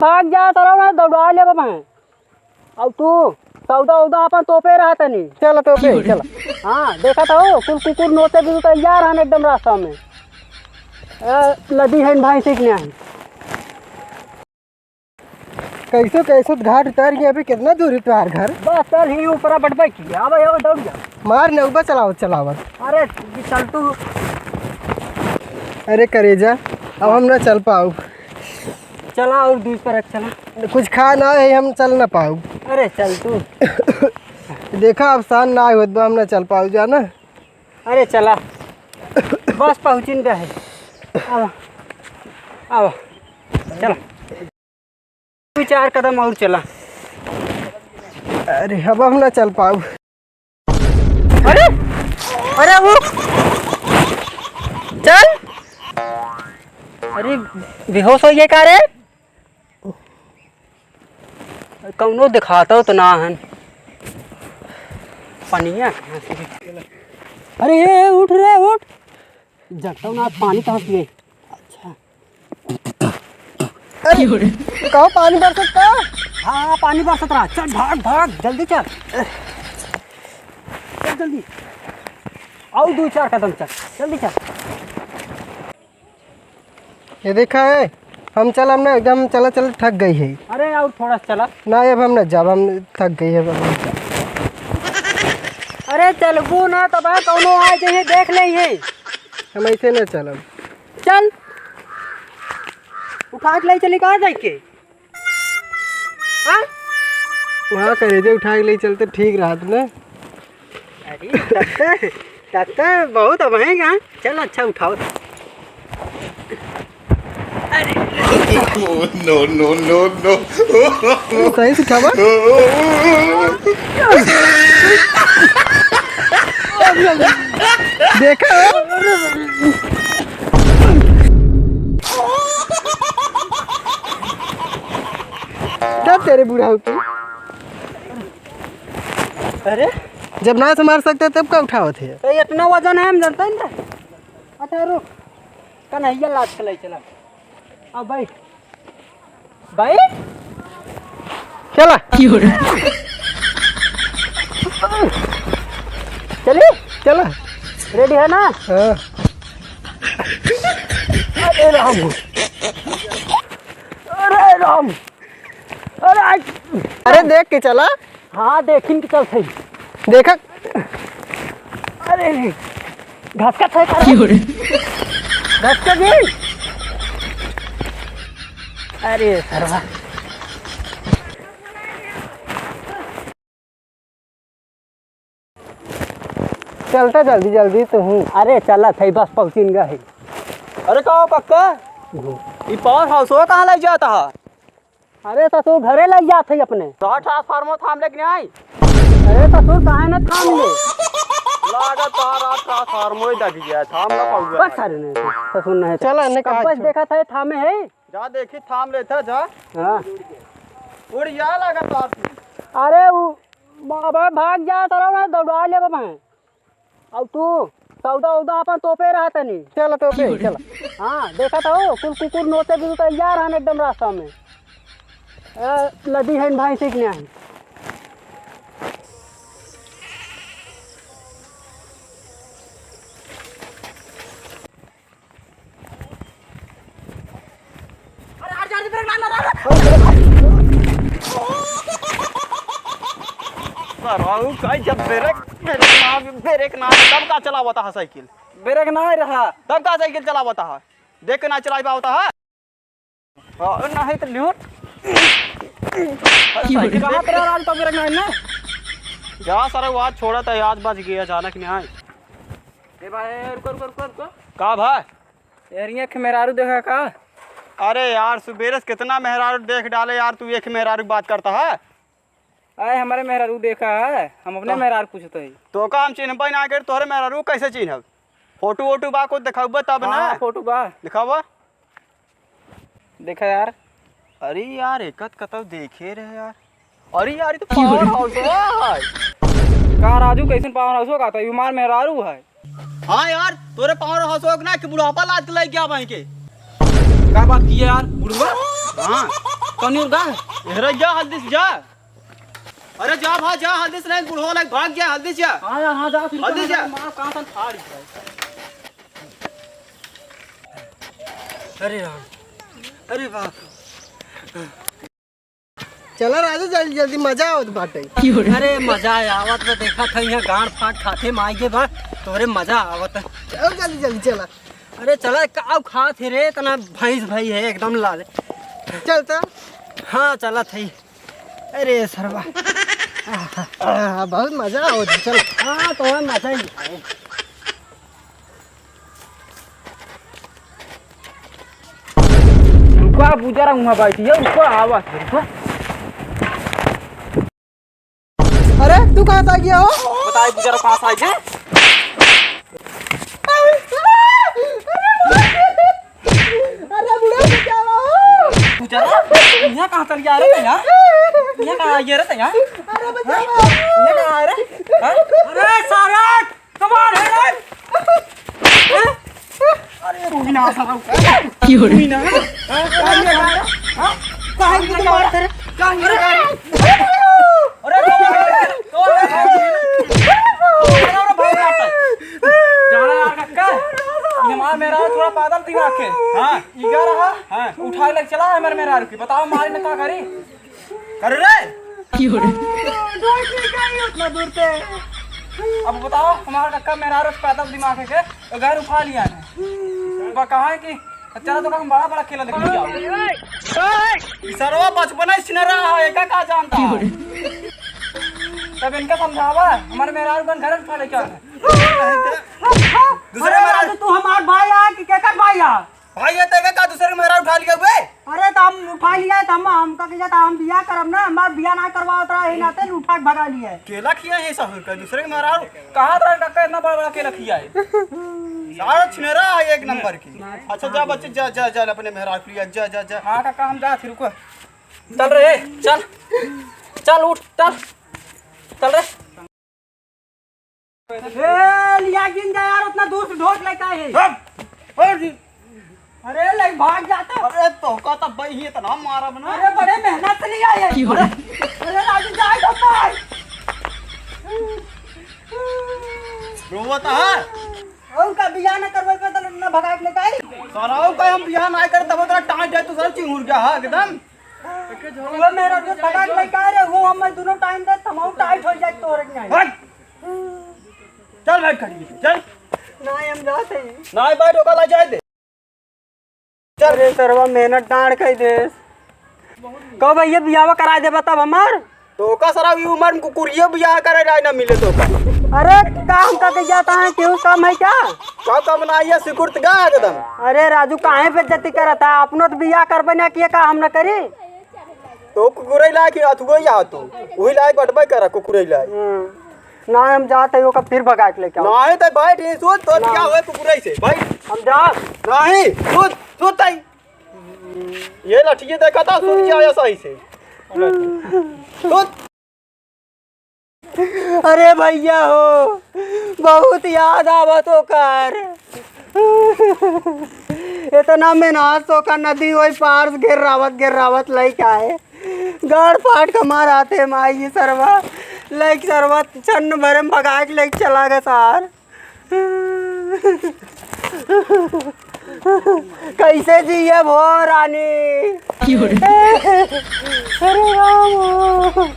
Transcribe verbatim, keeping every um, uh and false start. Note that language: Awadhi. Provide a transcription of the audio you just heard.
भाग जा, सरवा ना दौड़ा लेबा मैं। अब तू सौदा उदा अपन तोपे रहा तनी। चला तोपे, चला। हाँ, देखा था हो, कुल कुकुर नोचे भी तैयार हन एकदम रास्ता में। ए, लदी है भाई सीखने आए। कैसे कैसे घाट उतार के अभी कितना दूर है तुम्हार घर? बस चल ही ऊपर बटबे की। आवे, आवे, दौड़ जा। मार नौबा चलावत चलावत। अरे चल तू। अरे करेजा, अब हम ना चल पाऊ। चला और दूर पर चला। कुछ खा ना है, हम चल ना पाऊ। अरे चल तू। देखा, अब शान ना होत बा, हम ना चल पाऊ जाना। अरे चला, बस पहुँचिन का है। आवा, आवा, चला। दो चार कदम और चला। अरे, अब हम ना चल पाऊ। अरे, अरे, रुक। चल। अरे, बेहोश हो गए का रे? कौनो दिखाता तो ना हन। पनिया कहाँ से? अरे, ए, उठ रे, उठ। जगता ना, पानी कहाँ से? अच्छा। अरे, कहाँ पानी बरसत का? हाँ, हाँ, पानी बरसत रहा। चल, भाग, भाग, जल्दी चल। चल, जल्दी। आओ, दो चार कदम चल, जल्दी चल। ये देखा है, हम चलब ना, एकदम चला चला थक गई है। अरे, और थोड़ा चला। ना, अब हम ना जाब, हम थक गई है, अब हम ना जाब। अरे, चलबू ना, तब कौनो आ जाइए, देख ले है। हम ऐसे ना चलब। चल, उठा के ले चली, कहाँ जाए के? हाँ? वहाँ करेजे उठा के ले चलते ठीक रहत ना। अरे, तब तो, तब तो बहुत अब है यहाँ। चल, अच्छा उठाओ। अरे। No, no, no, no। सही से उठावा। देखा? क्या तेरे बूढ़ा हो तू? अरे, जब ना संभाल सकते तब का उठावत है? तो इतना वजन है, हम जानते हैं ना। अच्छा रुक, कन्हैया लाद के ले चला। अब बैठ। भाई, चला। चलिए। चला। Ready है ना? हाँ। अरे राम। अरे राम। अरे, अरे देख के चला। हाँ, देखिन के चल सही। देखा। अरे, घसकत है का रे? घसकत नहीं? अरे, सरवा। चलता जल्दी, जल्दी तू हूँ। अरे, चलत है, बस पहुँचिन गए है। अरे, का हो कक्का? हम्म। ई power house हो कहाँ लग जाता है? अरे ससुर, घरे लग जात है अपने। तो transformer थाम लेके नहीं आई? अरे ससुर, काहे न थाम ले? लागत तारा transformer ही दब गया, थाम ना पाऊंगा। बस सारे नहीं, ससुर नहीं। चला, इन्हें कब कहा बस अच्छा। देखा था, थामे है। जा देखी, थाम लेता जा। हाँ। उड़ जा लागत तार से। अरे वो बाबा भाग जा, सारा ना दौड़ा ले बाबा। अब तू सौदा उदा अपन तोपे रहा तनी। चला तोपे, चला। हाँ, देखा था हो, कुल कुकुर नोचे भी तैयार हन एकदम रास्ता में। ए, लदी है भाई सीखने आए। अरे, अरे, अरे, ब्रेक ना, ना, ना, ना। सर, बाबू, काहे जब ब्रेक, ब्रेक ना, ब्रेक ना, तब का चलावता है साइकिल? ब्रेक ना रहा। तब का साइकिल चलावता है? देख के ना चला पावता है? हाँ, नहीं तो ल्यूट। साइकिल कहाँ पे रहा आज तो ब्रेक ना है ना? जा सर, वो आज छोड़ा था, आज बच गया, अचानक नहीं आए। ए भाई, रुको, रुको, रुको, रुको। का भाई? यार, ये एक मेहरारू देखा का? अरे यार, सुबेरे से कितना मेहरारू देख डाले यार, तू एक मेहरारू की बात करता है? आए, हमारे मेहरारू देखा है, हम अपने तो मेहरारू पूछते हैं। तो का हम चिन्हबे ना करी, तोहरे मेहरारू कैसे चिन्हब? फोटो वोटो बा, कुछ दिखाउबे तब ना। हाँ, फोटो बा। दिखावा। देखा यार। अरे यार, एकत कतौ देखे रहे यार। अरे यार, ये तो पावर हाउस है। का राजू, कैसन पावर हाउस होगा? तो हमार मेहरारू है। हाँ यार, तोरे पावर हाउस होगा ना कि बुढ़ापा लाद के लेके आ भाई के। का बात की है यार, बुढ़वा? हाँ। कौन उर्गा? अरे जा, हल्दी से जा। अरे जा भा, जा, हल्दी से नहीं, बुढ़वा लाग, भाग जा, हल्दी से जा। हाँ, हाँ, जा, फिर हल्दी से जा। माँ, कहाँ तन फाड़ है? अरे राम, अरे बाप। चला राजू, जल्दी जल्दी, मजा आवत बाटे। अरे मजा आवत बा, देखा था यहाँ गांड फाट खाते माई के बा, तोरे मजा आवत। चल जल्दी जल्दी चला। अरे चला, काव खात है रे, इतना भैंस भाई है एकदम लाल। चल तो। हाँ चला थई। अरे सरवा। आहा, बहुत मजा आवत है, चल। हाँ तो मजा ही आए। रुका, बुजरा हुआ बैठी है, रुका, आवा, रुका। अरे, तू कहाँ से आ गया हो? बताए, बुजरा कहाँ से आ गया? अरे, बुढ़ा, तू क्या हुआ हो? बुजरा, यहाँ कहाँ चल गया रे तैयार? यहाँ कहाँ आ गया रे तैयार? अरे, बचाओ। यहाँ कहाँ आ रे? हाँ? अरे, सारा कमाल है रे। हैं? अरे, रुई ना, साला। क्यों रे? रुई ना। हाँ? काहे लगा रहा? हाँ? काहे लगा रहा? काहे लगा रहा? अरे, तो, तो, अरे, भाई, भाई, भाई। जाना यार, कक्का। ये मार मेरा थोड़ा पैदल दिमाग है। हाँ। इगा रहा? हाँ। उठा ले चला है मेरे, मेरा रुकी। बताओ, मारे में का करी? अरे रे! क्यों रे? ढोल से क्या ही उतना दूर से? अब बताओ, हमारा कक्का मेहरारू पैदल दिमाग है के? तो घर उठा लिया है। बा कहा है कि चला तो हम बड़ा बड़ा खेला देखने जाओ। ई सरवा बचपन से छिनरा है, एका का जानता है? क्यों रे? तब इनका समझावा, हमारे मेहरारू कन घर उठा ले क्या है? दूसरे अरे मेहरारू राजू, तू हमार भाई आ कि केकर भाई आ? भाई, ये तेरे का दूसरे के मेहरारू उठा लिया बे? अरे, तो हम उठा लिया, तो हम, हमका के जाता, हम बियाह करब ना, हमार बियाह ना करवावत रहा, यही नाते उठा के भगा लिया। केला खिया है ससुर का, दूसरे के मेहरारू। कहाँ तरह का इतना बड़ा बड़ा केला खिया है? सारा छिनेरा है एक नंबर की। अच्छा, जा बच्चे, जा, जा, जा, अपने मेहरारू के लिए, जा, जा, जा। हाँ, काका, हम जा, फिर रुको। चल रे, चल। चल, उठ, चल। चल रे। ए, लिया गिन जा यार, उतना दूर से ढोट लेके आए हैं। हट! हट जी। अरे, ले भाग जाता। अरे, तोका तो भाई ही इतना मारब ना। अरे, बड़े मेहनत से लिया है। क्यों रे? अरे, राजू, जाए तो भाई। रोवत है। उनका बियाह न करवे पे तो न भगा के लेके आई। सराऊ का हम बियाह ना करे, तब तोरा टांट जाए तो सर चिंगुर गया है एकदम। वो मेरा जो भगा के लेके आए रे, वो हमें दोनों टाइम दे, तमाम टाइट हो जाए तोरे के नहीं। हट! चल बैठ खड़ी, चल। ना, हम जाते हैं। ना बैठ, ओका ला जाए दे। चल। अरे सरवा मेहनत डांड कई देस। कहो भैया बियाह करा देबा तब हमार? तो ओका सराऊ ई उम्र में कुकुरियो बियाह करे जाए ना मिले तो का? अरे काम का के जाता है, क्यों काम है क्या? का काम ना, ये सिकुड़त गा एकदम। अरे राजू, काहे बेइज्जती करत है? अपनो तो बियाह करबे ना किए, का हम ना करी? तो कुकुरई लायक ही अथुओ ही आ तू। वही लायक बटबे करा कुकुरई लायक। हम्म। ना, हम जात है, ओका फिर भगा के लेके आओ। नहीं तो बैठ, ये सोच, सोच ना। क्या हुआ कुकुरई से? बैठ। हम जात। नहीं, सोच, सोच ताई। ये लठिए देखा था, सोच क्या आया सही से। सोच। अरे भैया हो, बहुत याद आवत ओकर। इतना मेहनत से ओकर नदी ओई पार से घेरावत घेरावत लइके आए। गाड़ फाट के मार आते माई, ये सरवा लइके, सरवा छन्न भरे में भगा के लइके चला गए सार। कैसे जियब हो रानी? अरे राम हो।